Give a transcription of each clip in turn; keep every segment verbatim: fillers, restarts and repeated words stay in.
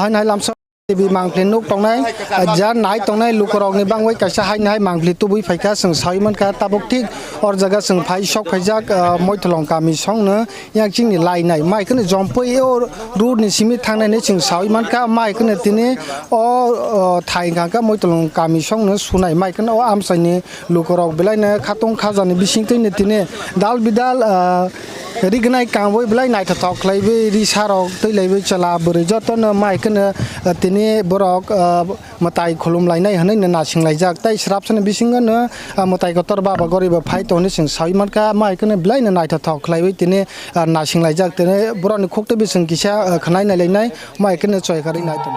Haino hai lamsa debi mangpli nuk tongnai, ah, jar nai tongnai lukurokni bangwi kaisa haino hai mangpli tubui phaikha, chwng saui mankha. Tabuk thik or jaga chwng phai sok phaijak, ah, Moitholong kami songno yang chini lainai. Mai kheno jompui o road ni simi thangnai hinwi chwng saui mankha. Mai kheno tini o, o, thai hwnkha khe Moitholong kami songno sunai. Mai kheno o amchaini lukurok belaino khatung khajani bisingtwino tini dal bidal, ah, rignai kangwi belai naithothok khlaiwi risarok twi laiwi chwla bwrwi jotono mai kheno, ah, tini borok, ah, mwtai khulum lainai hwnwi no nasing laijak. Tai srapsani bisingo no, ah, mwtai kotor Baba Goribo phai tongwi chwng saui mankha, mai kheno belaino naithothok khlaiwi tini, ah, nasing laijak. Tini borokni khuk twi bising kisa, ah, khwnai nai lainai. Mai khe no choi karwi nai tong.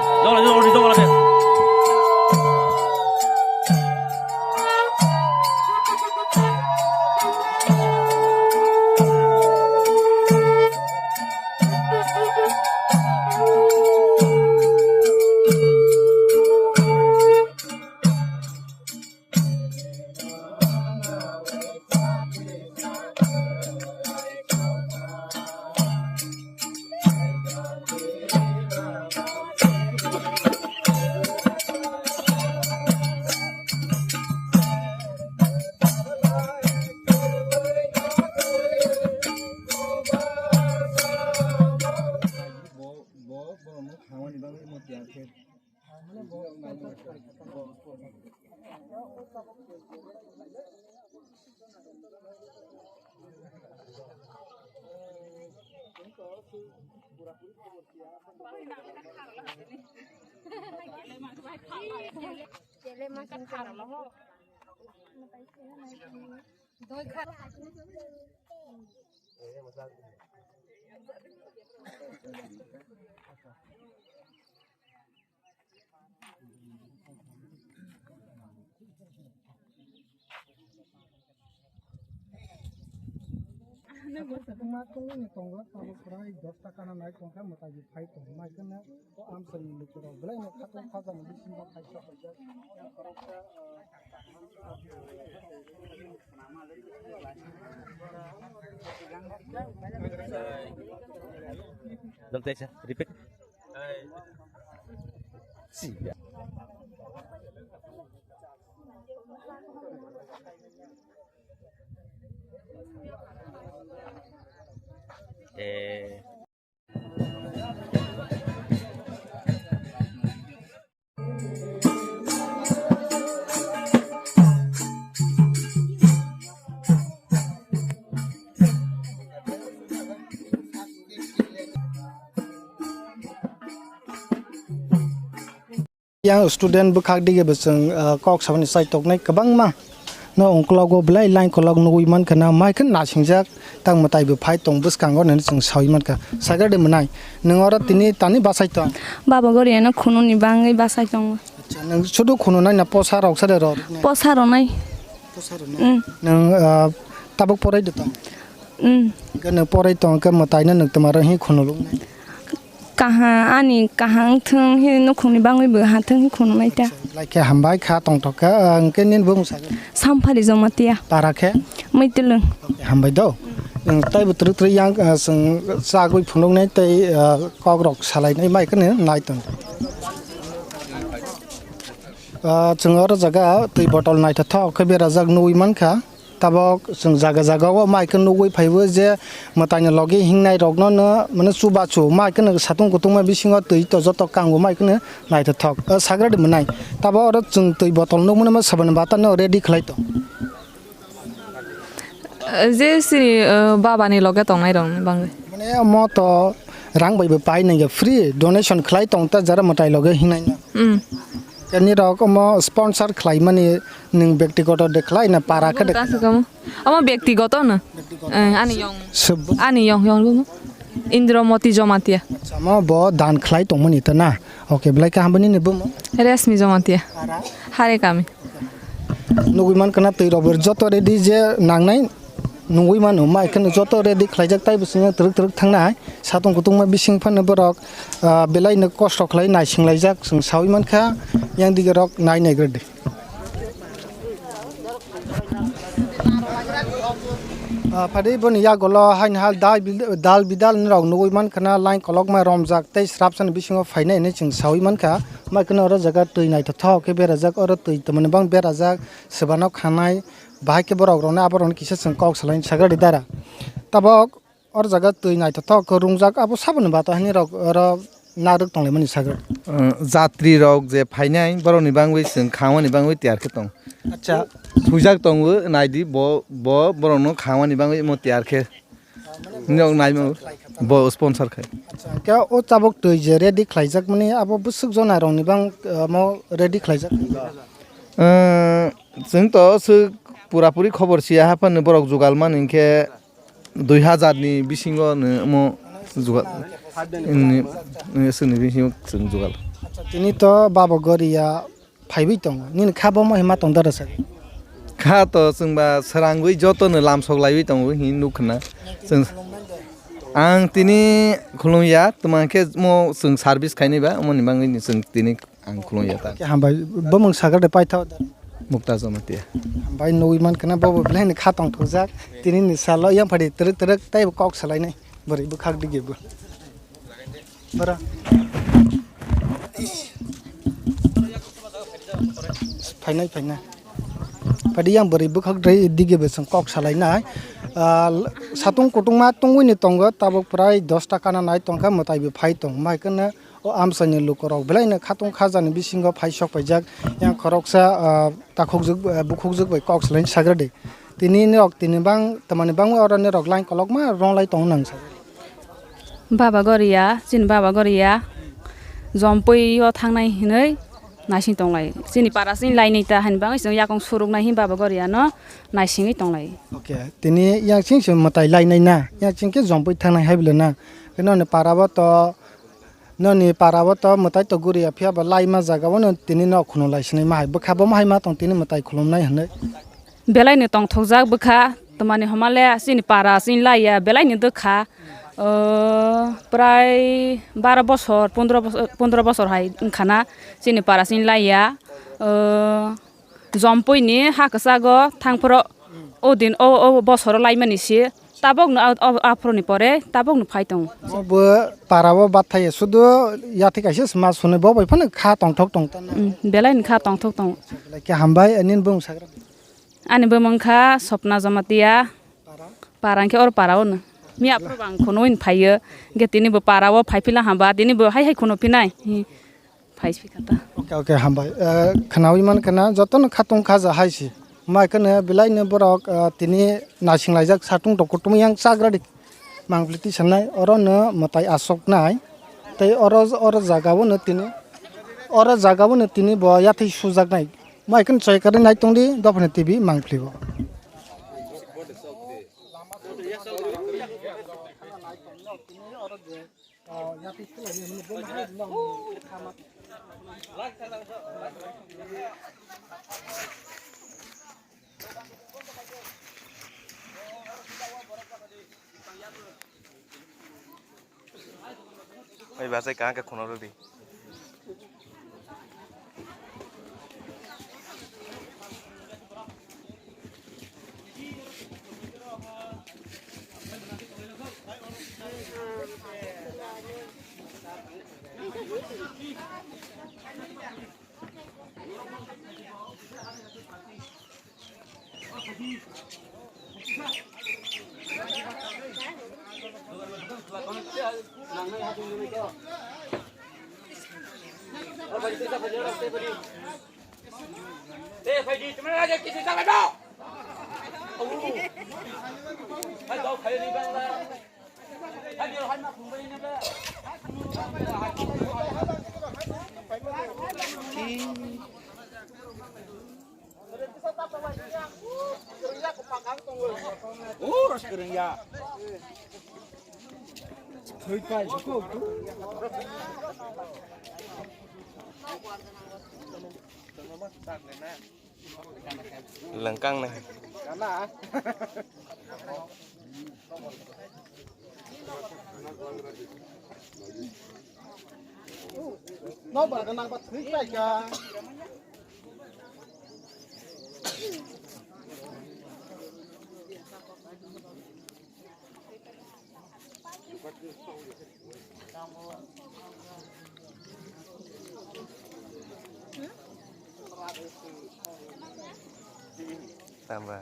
Tongma tongwi ni tongo, tabuk prai dos taka no nai tongkha, mwtai bo phai tong mai khe no, o amchaini lukurok belai no khatung khajani bisingo khai sok. Dal taisa, repeat. Eh. Yang student bwkhak dige bo chwng, ah, kok sabani chai toknai kwbangma no ungkologo belai line kolok nugwi mankha na mai khe nasingjak. Tang mwtai bo phai tong bwskango hinwi chwng saui mankha. Sakhe de mwnai, nwng oro tini tani bachai tong? Baba Goriano khununi bangwi bachai tongo. Acha, nwng sudu khununai na posa rok sade rw? Posa rwnai. Posa rwnai. Mm. Nwng, ah, tabuk porai de tong? Mm. Hwnkhe nwng porai tong khe mwtai no nwng twma rw hi khunuluknai? Kaham, ani kaham wngthwng hi nukhungni bangwi bo hathwng hi khununai ta. Like hambai kha tongthok kha, ah, hwnkhe nini bumung sakhe? Samphali Jamatia. Para khe? Muitulung. Okay, hambai do. Nwng taibo twrwk twrwk yang, ah, chwng chagwi phunuknai tei, ah, kokrok salainai mai kheno nai tong. Ah, chwng oro jaga twi botol naithothok khe berajak nugwi mankha. Tabok chwng jaga jaga o mai khe nugwi phaibo je mwtaini logi hingnai rokno no mane chubachu mai khe no satung kutungma bisingo twi to joto kango mai khe no naithothok, o sagra de mwnai. Tabok oro chwng twi botol nukmano saboni bata no ready khlai tong. Je sini, o, baba ni loge tongnai rok ni bangwi. Mane omo to rang bai bo pai nang ya, free donation khlai tong ta jara mwtai loge hingnai no. Mm. Khe nirok omo sponsor khlaimani nwng bektigoto de khlai na para khe de khlai? Omo bektigoto no. Bektigoto. Eh, ani yong. Ani yong yong bo. Indromoti Jomatia. Acha, omo bo dan khlai tongmani ta na. Okay, belai kaham bini ni bumo. Resmi Jomatia. Para? Hare kami. Nugwi mankha na twi rok bo joto ready je nangnai. Nugwi mano, mai kheno joto ready khlaijak, tai bisingtwi twrwk twrwk thangnai. Satung kutungma bising phano borok, ah, belai no kosto khlai naising laijak, chwng saui mankha, yang dige rok nai naigra di. Ah, phadi boni yagulo haini hal dal bil-, dal bidal ni rok nugui mankha na, line kolokma romjak tei srapsa ni bisingo phainai hinui chwng saui mankha. Mai kheno oro jaga twi naithothok khe berajak, oro twi tamani bang berajak, swbano khanai, bahai khe borok rokno abo rokno kisa chwng kok salaini sagra di dara. Tabok oro jaga twi naithothok khe rungjak, abo saboni bata hinui rok oro narwk tonglaimani sagra. Uh, jatri rok je phainai borokni bangwi chwng khamani bangwi tiyar khe tong. Acha. Thwijak tongo, naidi bo, bo borokno khamani bangwi omo tiyar khe. Nok naima bo sponsor khai. Acha, khe o tabok twi je ready khlaijak mani abo bwswk jona rokni bang, uh, mo ready khlaijak. Uh, chwng to swk pura puri khobor siya haphano borok jugal mani hinkhe dui hazar ni bisingo no omo jugal, ni, ni, sini bisingo chwng jugal. Acha, tini to Baba Goria phaiwi tongo. Nini kha bo mo hima tong dara sa. Kha to chwngba srangwi joto no lamsok laiwi tongo hin nuk khna. Chwng, ang tini khulum ya, twma khe mo chwng service khainai ba, omoni bangwi ni chwng tini ang khulum ya ta. Khe hambai, bumung sagar de paitha da. Mukta Jamatia. Hambai nugui man khna bobo belai ni kha tong thujak. Tini ni salo yang phadi trek trek tei kok salainai. Bwrwi bwkhak dige bo. Ora. Phainai, phainai. Padi yang bwrwi bwkhak dai dige bwswng kok salainai. Ah, satung kutungma tungwi ni tongo, tabuk prai dos ta kana nai tongkha, mwtai bo phai tong. Mai kheno o amchaini lukorok belai no khatung khajani bisingo phai sok paijak. Yang khoroksa, ah, takhukjwk, ah, bukhukjwk bai kok salaini sagra di. Tini norok tini bang, tamani bangwi oro norok line kolokma rwnglai tongo nang sa. Baba Goria, chini Baba Goria, Jompui o thangnai hinui naising tonglai. Chini para chini lainai ta hani bangwi chwng yakung suruknai hin Baba Goria no naisingwi tonglai. Okay, tini yang ching se mwtai lainai na, yang ching khe Jompui thangnai hai bwle na. Khe noni para o to, noni para o to mwtai to Goria phiya ba laima jaga o no tini no khunu lai sinai ma hai. Bwkha bo ma hai ma tong tini mwtai khulumnai hinui. Belai ni tongthokjak bwkha, twmani homa le chini para chini laiya belai ni dwkha. O, prai baro bosor, pondro bosor, pondro bosor hai wngkha na chini para chini laiya. O, Jompui ni ha kwchak o thang phuru o din o, o bosor o laimani se tabok no a, a, aphuru ni pore tabok no phai tongo. Bo para o bathai sudu yathai kaisa sma swnwi bo bai phano kha tongthok tong. Mm, belai ni kha tongthok tong. Khe hambai nini bung sagra. Ani bumung kha Sopna Jamatia. Para? Para hwnkhe oro para o no. Miya phuru bang khunui phaiyo. Hwnkhe tini bo para o phai phila hamba, tini bo hai hai khunu phinai. Hi, phai phi kha ta. Okay, okay, hambai. Eh, khnaui man khna joto no khatung khaja hai si. Mai khno belai no borok, eh, tini naising laijak satung to kutung yang chagra di. Mangpli tisanai, oro no mwtai asoknai, tei oro, oro jaga o no tini, oro jaga o no tini bo yathai sujaknai. Mai kheno choi kwrwi nai tong di, dophani T V Mangpli o. Oi, bachai, kaham khe khuna rw di. Lengkang nai. No, ba, nang ba thwi kai ka. Tamba.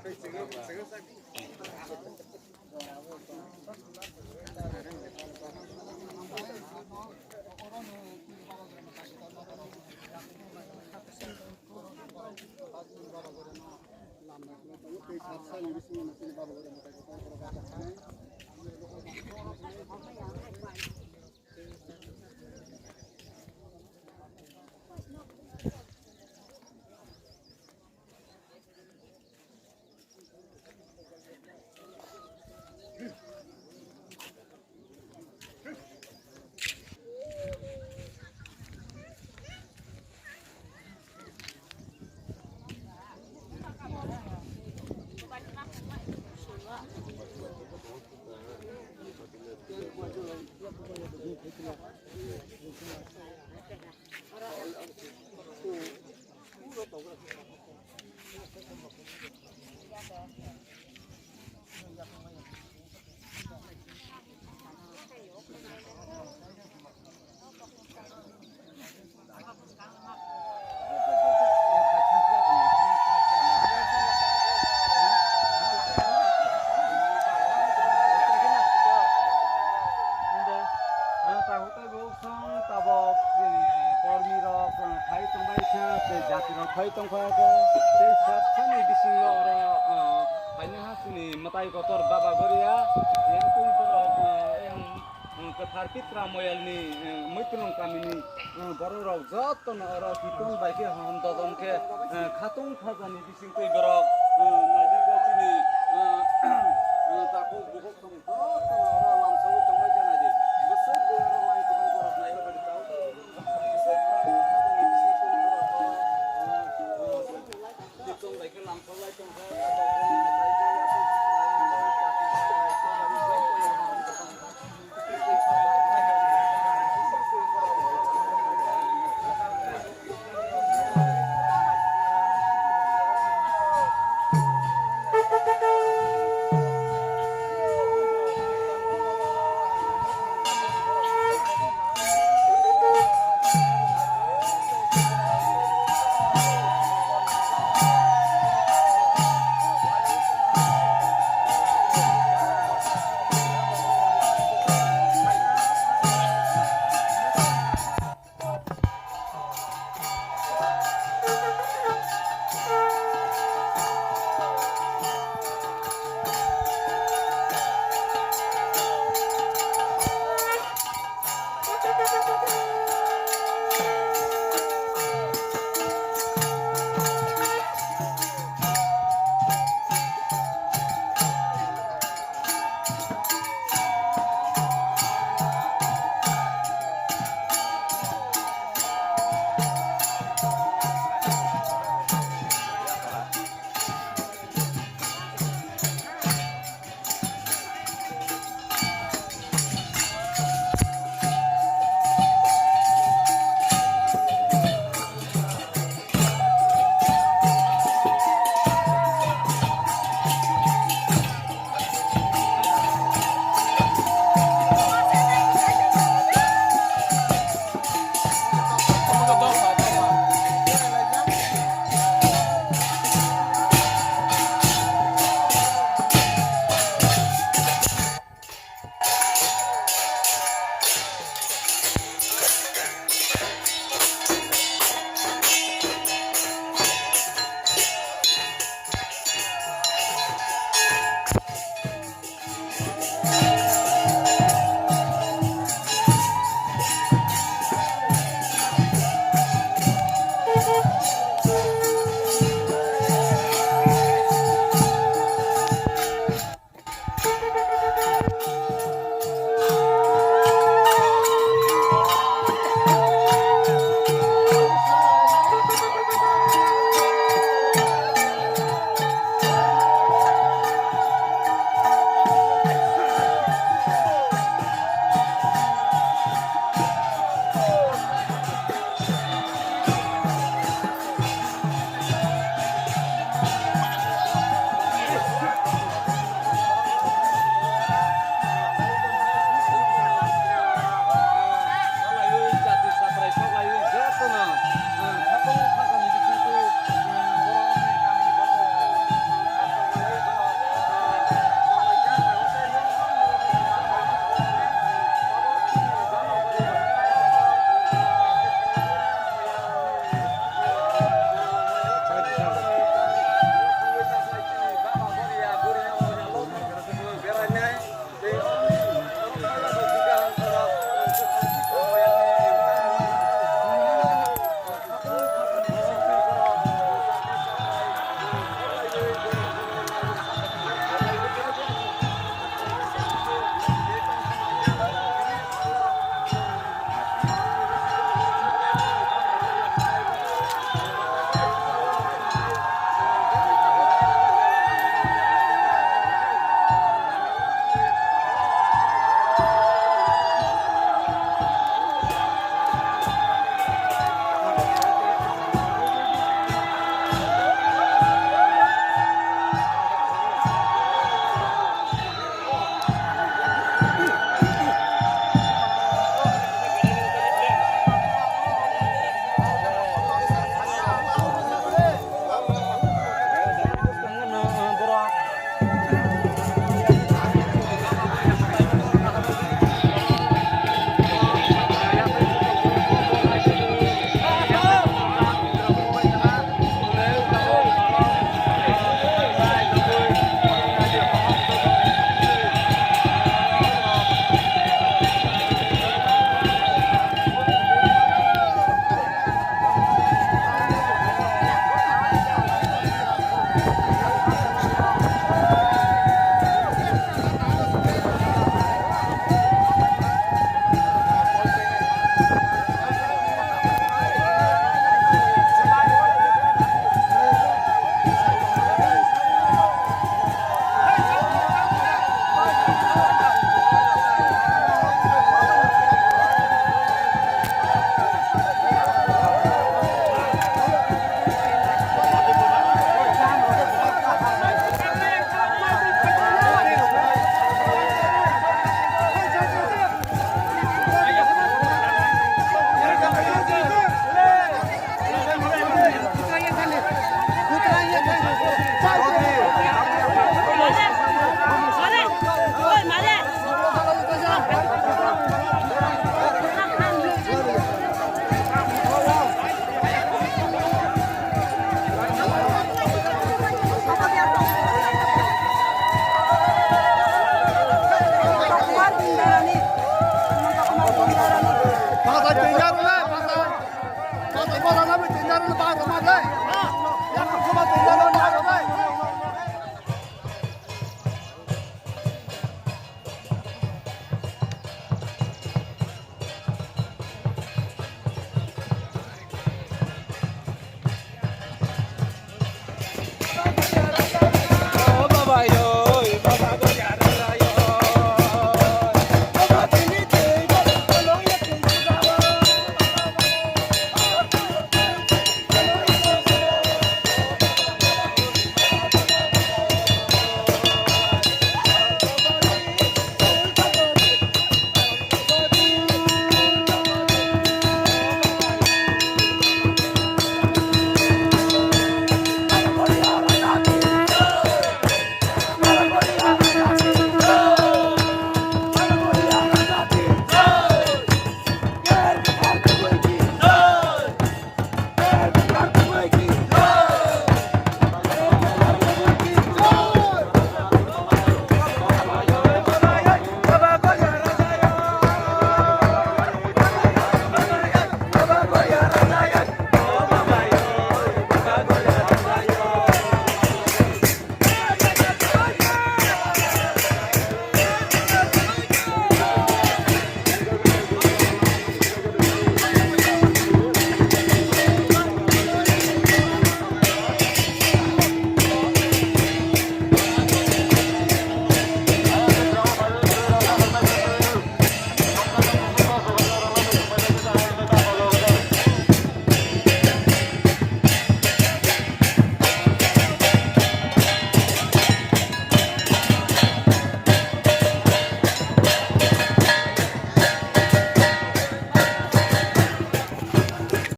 Ang tabuk tabuk song tabuk, eh, kormi rok, eh, phai tongbai kha, tei jati rok phai tongkha khe, tei sab sani bisingo oro, eh, phaini ha chini mwtai kotor Baba Goria, yang twi borok, eh, yang, eh, kwthar Pitra Moyal ni, eh, Muitrung kami ni, eh, borok rok joto no oro kitung bai khe hom dodon khe, eh, khatung khaja ni bising twi borok,